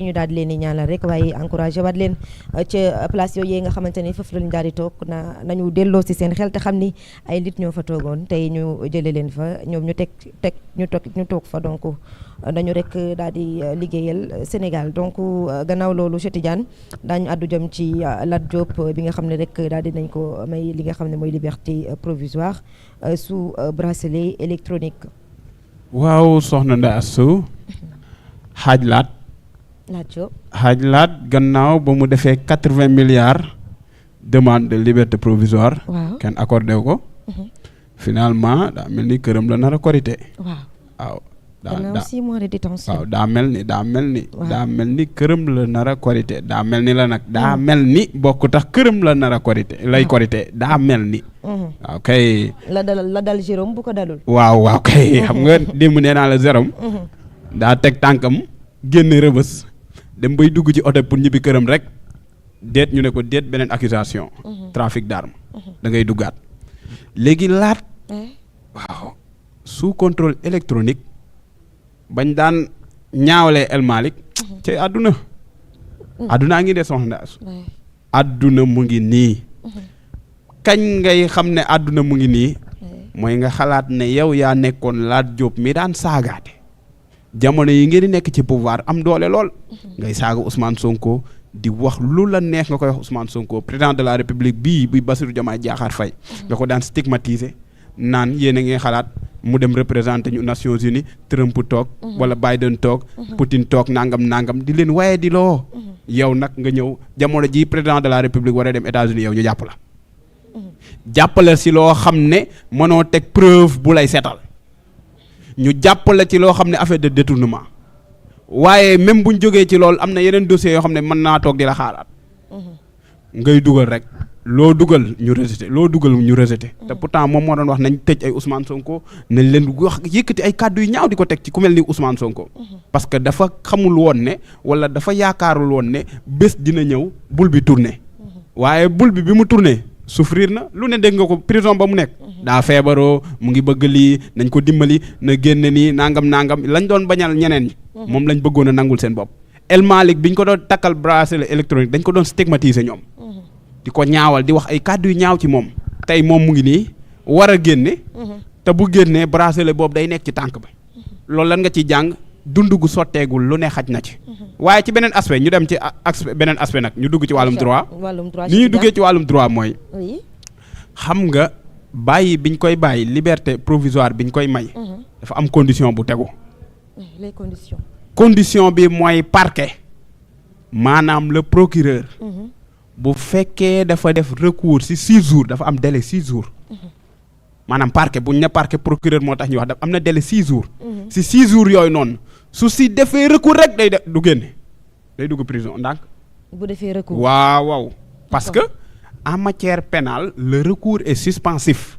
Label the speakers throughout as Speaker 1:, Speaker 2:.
Speaker 1: ñu daal di leen di ñaanal rek waaye encouragé waat leen ca place yooyu nga xamante ni foofu la ñu daal di toog nañu delloo si seen xel te xam ni ay nit ñoo fa toogoon tey ñu jëlee leen fa ñoom ñu ñu toog fa donc dañu rek daal di liggéeyal Sénégal donc gannaaw loolu Cheikh Tidiane daañu àddu jëm ci Lat Diop bi nga xam ne rek daal di nañ ko may li nga xam ne mooy liberté provisoire sous bracelet électronique.
Speaker 2: waaw soxna Ndeye Astou xaaj laat gannaaw ba mu defee 80 milliards demande de liberté provisoire.
Speaker 1: waaw
Speaker 2: kenn accordé ko. finalement daa mel ni këram la nar a korité. waaw.
Speaker 1: gannaaw 6 mois de détention.
Speaker 2: waaw daa mel ni këram la nar a korité daa mel ni la nag daa mel ni bokk tax këram la nar a korité lay korité daa mel ni. waaw kay.
Speaker 1: la dal Jérôme bu ko dalul.
Speaker 2: waaw kay xam nga démb nee naa la Jérôme. daa teg tànkam génn Rëbës. dem bay dugg ci oto pour ñibbi këram rek déet ñu ne ko déet beneen accusation trafic d'armes da ngay duggaat léegi laat waaw sous contrôle électronique bañ daan ñaawlee El Malick ci àddunaa ngi de soxna àdduna mu ngi nii kañ ngay xam ne àdduna mu ngi nii mooy nga xalaat ne yow yaa nekkoon Lat Diop mi daan saagaate jamono yi ngeen di nekk ci pouvoir am doole lool ngay saaga Ousmane Sonko di wax lu la neex nga koy wax Ousmane Sonko président de la République bii bi Bassirou Diomaye Diakhar Faye nga ko daan stigmatiser naan yéen a ngi xalaat mu dem représenter ñu Nations Unies Trump toog wala Biden toog Poutine toog nangam di leen waye di loo yow nag nga ñëw jamono ji président de la République war a dem États-Unis yow ñu jàpp la jàppale si loo xam ne mënoo teg preuve bu lay seetal ñu jàppale ci loo xam ne affaire de détournement waaye même buñ jógee ci loolu am na yeneen dossiers yoo xam ne mën naa toog di la xaaraat ngay dugal rek loo dugal ñu rejeté te pourtant moom moo doon wax nañ tëj ay Ousmane Sonko nañ leen wax yëkkati ay kàddu yu ñaaw di ko teg ci ku mel ni Ousmane Sonko parce que dafa xamul woon ne wala dafa yaakaarul woon ne bés dina ñëw bul bi tourné waaye bul bi mu tourné souffrir na lu ne dégg nga ko prison ba mu nekk daa feebaroo mu ngi bëgg lii nañ ko dimbali na génne nii nangam lañ doon bañal ñeneen ñi moom lañ bëggoon a nangul seen bopp El Malick biñ ko doon takkal bracelet électronique dañ ko doon stigmatiser ñoom di ko ñaawal di wax ay kàddu yu ñaaw ci moom tey moom mu ngi nii war a génne te bu génnee bracelet boobu day nekk ci tànk ba loolu lan nga ciy jàng dund gu sotteegul lu ne xaj na ci waaye ci beneen aspect ñu dem ci beneen aspect nag ñu dugg ci wàllum droit ni ñuy duggee ci wàllum droit mooy xam nga bàyyi biñ koy bàyyi liberté provisoire biñ koy may dafa am condition bu tegu
Speaker 1: les
Speaker 2: condition bi mooy parquet maanaam le procureur bu fekkee dafa def recours ci 6 jours dafa am délai 6 jours maanaam parquet buñ ne parquet procureur moo tax ñuy wax dafa am na délai 6 jours ci 6 jours yooyu noonu su si defee recours rek du génne day dugg prison ndànk
Speaker 1: bu defee recours
Speaker 2: waaw parce que en matière pénale le recours est suspensif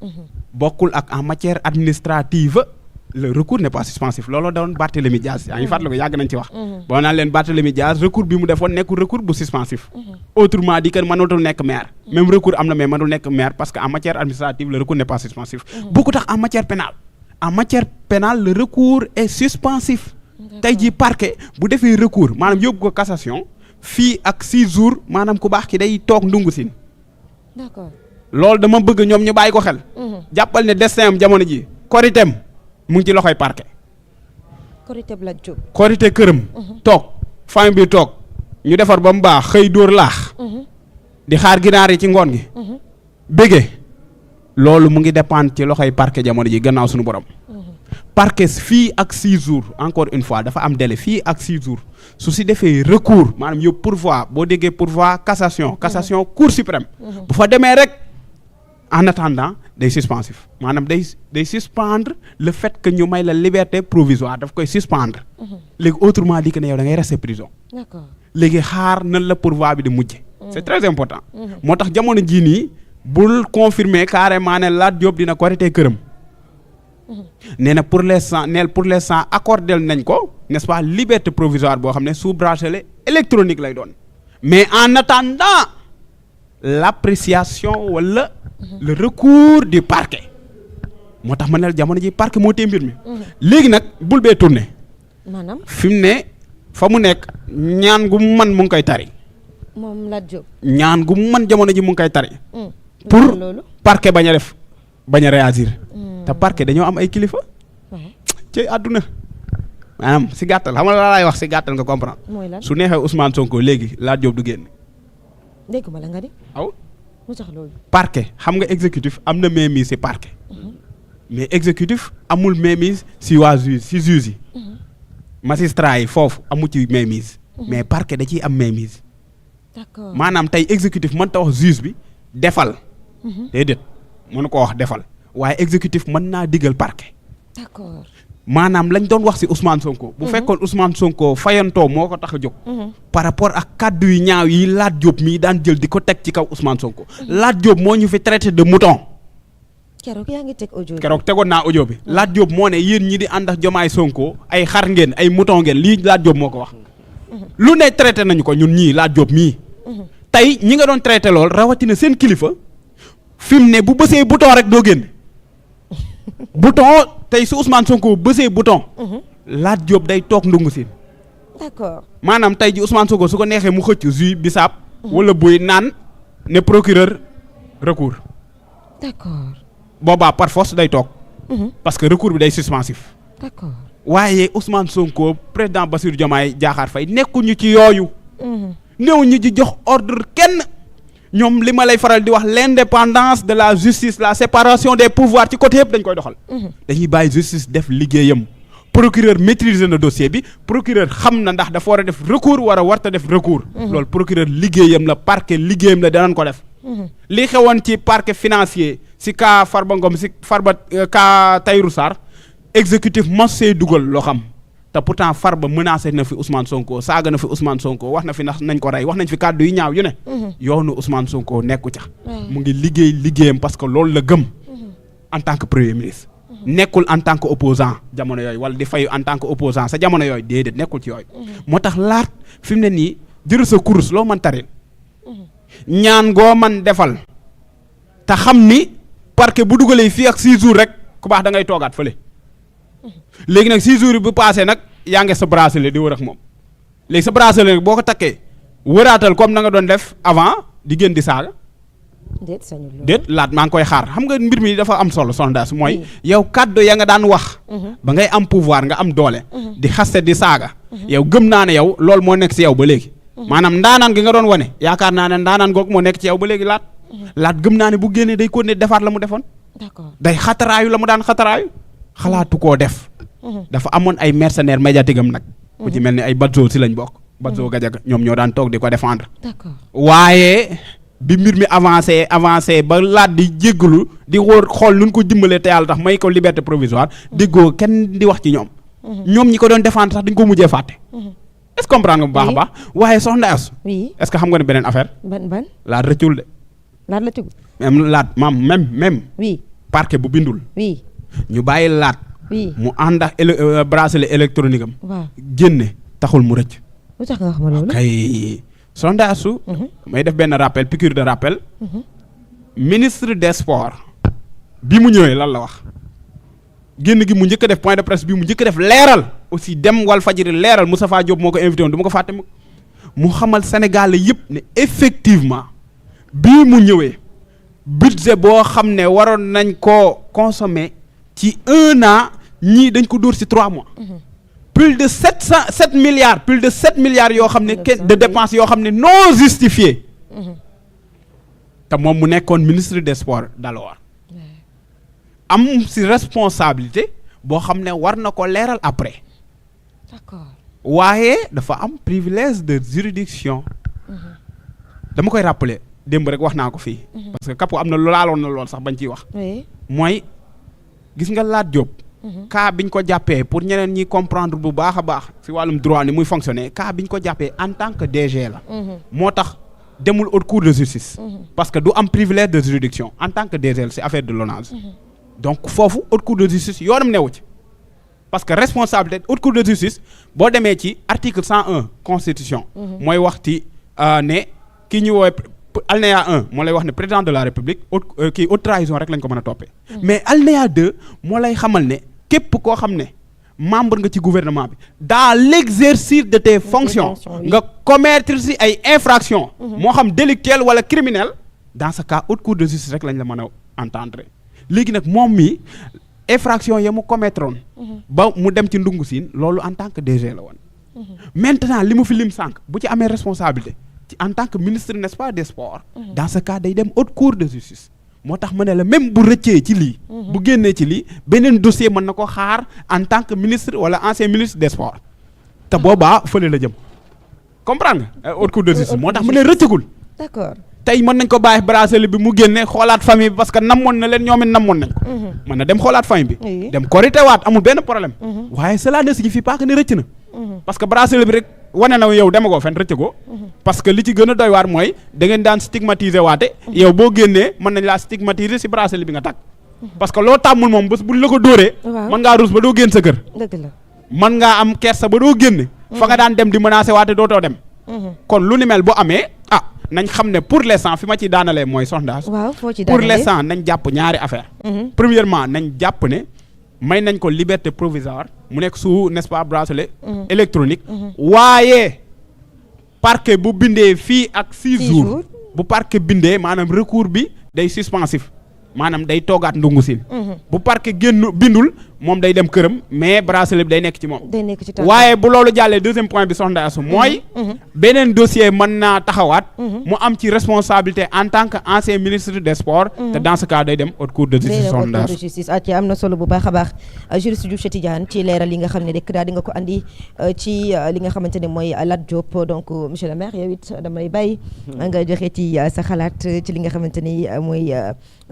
Speaker 2: bokkul ak en matière administrative le recours n'est pas suspensif looloo doon Barthélémy Dias yaa ngi fàttali ko yàgg nañ ci wax boo naan leen Barthélémy Dias recours bi mu defoon nekkul recours bu suspensif autrement dit que mënatul nekk maire même recours am na mais mënul nekk maire parce que en matière administrative le recours n'est pas suspensif beaucoup tax en matière pénale le recours est suspensif tey jii parquet bu defee recours maanaam yóbbu ko cassation fii ak 6 jours maanaam ku baax ki day toog ndungu sin
Speaker 1: d'accord
Speaker 2: loolu dama bëgg ñoom ñu bàyyi ko xel jàppal ne destin am jamono ji koritem mu ngi ci loxoy parquet korité këram toog famille bi toog ñu defar ba mu baax xëy dóor laax di xaar ginaar yi ci ngoon gi bége loolu mu ngi dépendre ci loxoy parquet jamono ji gannaaw suñu borom parquet fii ak 6 jours encore une fois dafa am délai fii ak 6 jours su si defee recours maanaam yóbbu pourvoi boo déggee pourvoi cassation cour suprême bu fa demee rek en attendant day suspensif maanaam day suspendre le fait que ñu may la liberté provisoire daf koy suspendre léegi autrement dit que ne yow da ngay rester prison léegi xaar nan la pourvoi bi di mujje c'est très important moo tax jamono jii nii bul confirmer carrément ne Lat Diop dina korité këram nee na pour l'instant accordé nañ ko n'est-ce pas liberté provisoire boo xam ne sous bracelet électronique lay doon mais en attendant l'appréciation wala le recours du parquet moo tax ma ne la jamono ji parquet moo tee mbir mi léegi nag bul bee tourné
Speaker 1: maanaam
Speaker 2: fi mu ne fa mu nekk ñaan gu mu man mu ngi koy tari.
Speaker 1: moom Lat Diop.
Speaker 2: ñaan gu mu man jamono ji mu ngi koy tari. pour parquet bañ a def bañ a réagir. te parquet dañoo am ay kilifa. ci àdduna. maanaam si gàttal xam nga la laay wax si gàttal nga comprendre.
Speaker 1: mooy lan
Speaker 2: su neexee Ousmane Sonko léegi Lat Diop du génn.
Speaker 1: dégg ma la nga di.
Speaker 2: aw
Speaker 1: mu tax loolu.
Speaker 2: parquet xam nga exécutif am na mainmise si parquet. mais exécutif amul mainmise si waa juge si juge yi. magistrat yi foofu amu ci mainmise. mais parquet da ciy am mainmise.
Speaker 1: d'accord
Speaker 2: maanaam tey exécutif mën ta wax juge bi defal. déedéet mënu ko wax defal waaye exécutif mën naa digal parquet.
Speaker 1: d'accord
Speaker 2: maanaam lañ doon wax ci Ousmane Sonko. bu fekkoon Ousmane Sonko fayantoo moo ko tax a jóg. par rapport ak kàddu yu ñaaw yi Lat Diop mii daan jël di ko teg ci kaw Ousmane Sonko. Lat Diop moo ñu fi traité de mouton.
Speaker 1: keroog yaa ngi teg audio bi.
Speaker 2: keroog tegoon naa audio bi. Lat Diop moo ne yéen ñi di ànd ak Jomaay Sonko ay xar ngeen ay mouton ngeen lii Lat Diop moo ko wax. lu ne traité nañu ko ñun ñii Lat Diop mii. tey ñi nga doon traité lool rawatina seen kilifa fi mu ne bu bësee bouton rek doo génn. bouton tey su Ousmane Sonko bësee bouton. Lat Diop day toog ndungu si.
Speaker 1: d'accord
Speaker 2: maanaam tey ji Ousmane Sonko su ko neexee mu xëcc jus bisaab. wala buy naan ne procureur recours.
Speaker 1: d'accord
Speaker 2: boobaa par force day toog. parce que recours bi day suspensif.
Speaker 1: d'accord
Speaker 2: waaye Ousmane Sonko président Bassirou Diomaye Diakhar Faye nekkuñu ci yooyu. néew ñu ci jox ordre kenn. ñoom li ma lay faral di wax l'indépendance de la justice la séparation des pouvoirs ci côté yëpp dañ koy doxal. dañuy bàyyi justice def liggéeyam. procureur maîtriser na dossier bi procureur xam na ndax dafa war a def recours war a warta def recours. loolu procureur liggéeyam la parquet liggéeyam la danañ ko def. li xewoon ci parquet financier si cas Farba Ngom si Farba cas Tahirou Sarr exécutif mos see dugal loo xam. te pourtant Farba menacé na fi Ousmane Sonko saaga na fi Ousmane Sonko wax na fi ndax nañ ko rey wax nañ fi kàddu yu ñaaw yu ne. yoonu Ousmane Sonko nekku ca. mu ngi liggéeyam parce que loolu la gëm. en tant que premier ministre. nekkul en tant que opposant jamono yooyu wala di fayu en tant que opposant sa jamono yooyu déedéet nekkul ci yooyu. moo tax Lat fi mu ne nii jëru sa kurus loo mën taril. ñaan goo man defal. te xam ni parquet bu dugalee fii ak 6 jours rek ku baax da ngay toogaat fële. léegi nag 6 jours yi bu passé nag yaa ngi sa bracelet di wër ak moom léegi sa bracelet nag boo ko takkee wëraatal comme na nga doon def avant di génn di saaga. déet Lat maa ngi koy xaar xam nga mbir mi dafa am solo sondage mooy yow kàddu ya nga daan wax. ba ngay am pouvoir nga am doole. di xaste di saaga. yow gëm naa ne yow loolu moo nekk ci yow ba léegi. maanaam ndaanaan gi nga doon wane yaakaar naa ne ndaanaan googu moo nekk ci yow ba léegi Lat gëm naa ne bu génnee day continuer defaat la mu defoon.
Speaker 1: d'accord
Speaker 2: day xataraayu la mu daan xataraayu. xalaatu koo def. dafa amoon ay mercenaires médiatiques am nag. ku ci mel ni ay Badzo si lañ bokk. Badzo Gadiaga ñoom ñoo daan toog di ko défendre.
Speaker 1: d'accord
Speaker 2: waaye bi mbir mi avancé ba Lat di jéggalu di xool nu ñu ko dimbalee te yàlla tax may ko liberté provisoire déggoo kenn di wax ci ñoom. ñoom ñi ko doon défendre sax dañ ko mujjee fàtte. est-ce que comprendre nga bu baax a baax. waaye soxna As.
Speaker 1: oui
Speaker 2: est-ce que xam nga ne beneen affaire.
Speaker 1: ban
Speaker 2: Lat rëccul de.
Speaker 1: Lat la tugg.
Speaker 2: même Lat même.
Speaker 1: oui
Speaker 2: parquet bu bindul.
Speaker 1: oui
Speaker 2: ñu bàyyi Lat.
Speaker 1: oui
Speaker 2: mu ànd ak bracelet électronique am.
Speaker 1: waaw
Speaker 2: génne taxul mu rëcc.
Speaker 1: lu tax nga wax ma loolu.
Speaker 2: kay sondage su. may def benn rappel piqûre de rappel. ministre des sports. bi mu ñëwee lan la wax. génn gi mu njëkk a def point de presse bi mu njëkk a def leeral. aussi dem Walfadjri leeral Moustapha Diop moo ko invité woon du ma ko fàtte mu xamal Sénégalais yëpp ne effectivement bii mu ñëwee budget boo xam ne waroon nañ koo consommer ci 1 an ñii dañ ko dóor ci 3 mois. plus de 7 milliards yoo xam ne de dépenses yoo xam ne non justifiées. te moom mu nekkoon ministre des sports d'alors am ci responsabilité boo xam ne war na ko leeral après.
Speaker 1: d'accord
Speaker 2: waaye dafa am privilège de juridiction. dama koy rappeler démb rek wax naa ko fii. parce que Capo am na laaloon na lool sax bañ ciy wax. mooy gis nga Lat Diop. cas biñ ko jàppee pour ñeneen ñi comprendre bu baax a baax ci wàllum droit ni muy fonctionner cas biñ ko jàppee en tant que DG la. moo tax demul haute cour de justice. parce que du am privilège de juridiction en tant que DG la ci affaire de l'ONAS. donc foofu haute cour de justice yoonam newu ci. parce que responsabilité haute cour de justice boo demee ci article 101 constitution. mooy wax ci ne ki ñu woowee alinéa 1 moo lay wax ne président de la république haute trahison rek lañ ko mën a toppee. mais alinéa 2 moo lay xamal ne képp koo xam ne membre nga ci gouvernement bi dans l'exercice de tes fonctions nga commettre ci ay infractions moo xam délictuelles wala criminelles dans ce cas haute cour de justice rek lañ la mën a entendre léegi nag moom mi infraction ya mu commettroon ba mu dem ci ndungu siin loolu en tant que DG la woon maintenant li mu fi lim sànq bu ci amee responsabilité ci en tant que ministre n'est-ce pas des sports dans ce cas day dem haute cour de justice moo tax ma ne la même bu rëccee ci lii bu génnee ci lii beneen dossier mën na ko xaar en tant que ministre wala ancien ministre des sports te boobaa fële la jëm comprendre nga haute cour de justice moo tax ma ne rëccagul
Speaker 1: d'accord
Speaker 2: tey mën nañ ko bàyyi bracelet bi mu génne xoolaat famille bi parce que namoon na leen ñoom it namoon nañ ko mën na dem xoolaat famille bi dem korité waat amul benn problème waaye cela ne signifie pas que ne rëcc na parce que bracelet bi rek wane na yow demagoo fenn rëcc ko parce que li ci gën a doy waar mooy da ngeen daan stigmatiser waate yow boo génnee mën nañ laa stigmatiser si bracelet bi nga takk parce que loo tàmmul moom bés buñ la ko dóoree mën ngaa rus ba doo génn sa kër
Speaker 1: dëgg la
Speaker 2: mën ngaa am kersa ba doo génn fa nga daan dem di menacer waate dootoo dem kon lu ni mel bu amee nañ xam ne pour l'instant fi ma ci daanalee mooy sondage pour l'instant nañ jàpp ñaari affaire premièrement nañ jàpp ne may nañ ko liberté provisoire mu nekk sous n'est-ce pas bracelet électronique waaye parquet bu bindee fii ak 6 jours bu parquet bindee maanaam recours bi day suspensif maanaam day toogaat ndungu siin bu parquet bindul moom day dem këram mais bracelet bi day nekk ci moom waaye bu loolu jàllee deuxième point bi soxna Astou mooy beneen dossier mën naa taxawaat mu am ci responsabilité en tant que ancien ministre des sports te dans ce cas day dem haute cour de justice soxna Astou
Speaker 1: ci am na solo bu baax a baax juriste Diouf Tidiane ci leeral li nga xam ne rek daal di nga ko andi ci li nga xamante ne mooy Lat Diop donc monsieur le maire yow it damay bàyyi nga joxe ci sa xalaat ci li nga xamante ni mooy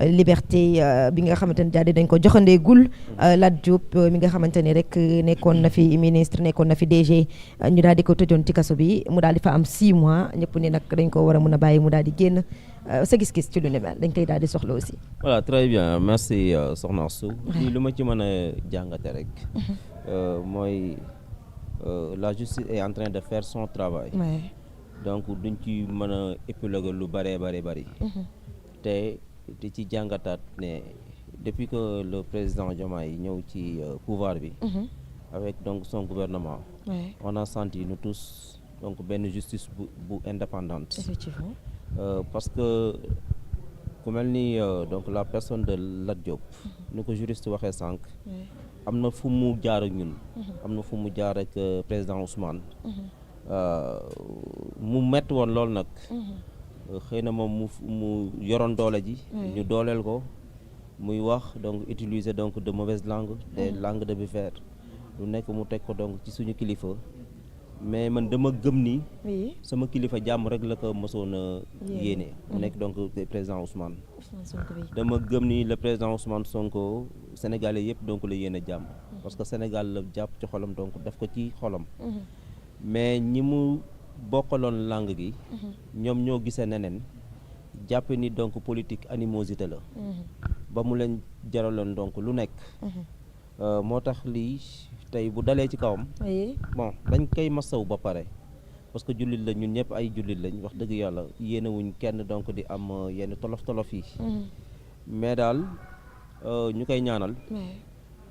Speaker 1: liberté bi nga xamante ne daal di dañ ko joxandee gul Lat Diop mi nga xamante ni rek nekkoon na fi ministre nekkoon na fi DG ñu daal di ko tëjoon ci kaso bi mu daal di fa am 6 mois ñëpp ni nag dañ ko war a mën a bàyyi mu daal di génn sa gis-gis ci lu ne mel dañ koy daal di soxla aussi.
Speaker 3: voilà très bien merci soxna Astou lii lu ma ci mën a jàngate rek mooy la justice est en train de faire son travail donc duñ ci mën a épiloguer lu bëree bëri te di ci jàngataat ne depuis que le président Diomaye ñëw ci pouvoir bi avec donc son gouvernement on a senti nous tous donc benn justice bu indépendante
Speaker 1: effectivement
Speaker 3: parce que ku mel ni donc la personne de Lat Diop ni ko juriste waxee sànq am na fu mu jaar ak ñun am na fu mu jaar ak président Ousmane mu metti woon loolu nag xëy na moom mu yoroon doole ji ñu dooleel ko muy wax donc utiliser donc de mauvaises langues des langues de buveur lu nekk mu teg ko donc ci suñu kilifa mais man dama gëm ni sama kilifa jàmm rek la ko mësoon a yéene mu nekk donc le président Ousmane dama gëm ni le président Ousmane Sonko sénégalais yëpp donc la yéene jàmm parce que Sénégal la jàpp ci xolam donc def ko ci xolam mais ñi mu bokkaloon langue gi ñoom ñoo gisee neneen jàppe ni donc politique animosité la ba mu leen jaraloon donc lu nekk moo tax lii tey bu dalee ci kawam bon dañ koy masaw ba pare parce que jullit la ñun ñëpp ay jullit lañ wax dëgg yàlla yéenewuñ kenn donc di am yenn tolof yi mais daal ñu koy ñaanal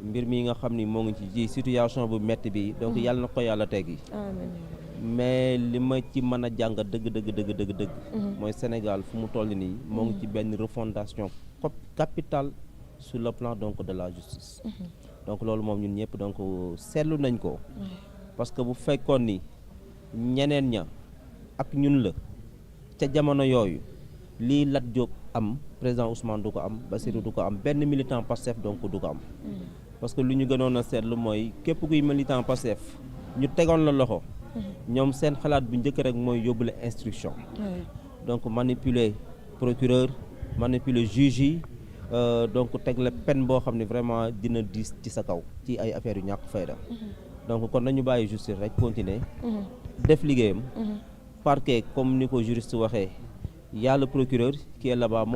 Speaker 3: mbir mi nga xam ni moo ngi ci situation bu metti bi donc yàlla na ko yàlla teggi mais li ma ci mën a jàngat dëgg mooy Sénégal fu mu toll nii moo ngi ci benn refondation capitale sur le plan donc de la justice donc loolu moom ñun ñëpp donc seetlu nañ ko parce que bu fekkoon ni ñeneen ña ak ñun la ca jamono yooyu lii Lat Diop am président Ousmane du ko am Bassirou du ko am benn militant Pastef donc du ko am parce que lu ñu gënoon a seetlu mooy képp kuy militant Pastef ñu tegoon la loxo ñoom seen xalaat bu njëkk rek mooy yóbbu la instruction donc manipuler procureur manipuler juge yi donc teg la peine boo xam ne vraiment dina diis ci sa kaw ci ay affaires yu ñàkk fayda donc kon nañu bàyyi justice rek continuer def liggéeyam parquet comme ni ko juriste waxee y a le procureur qui est là-bas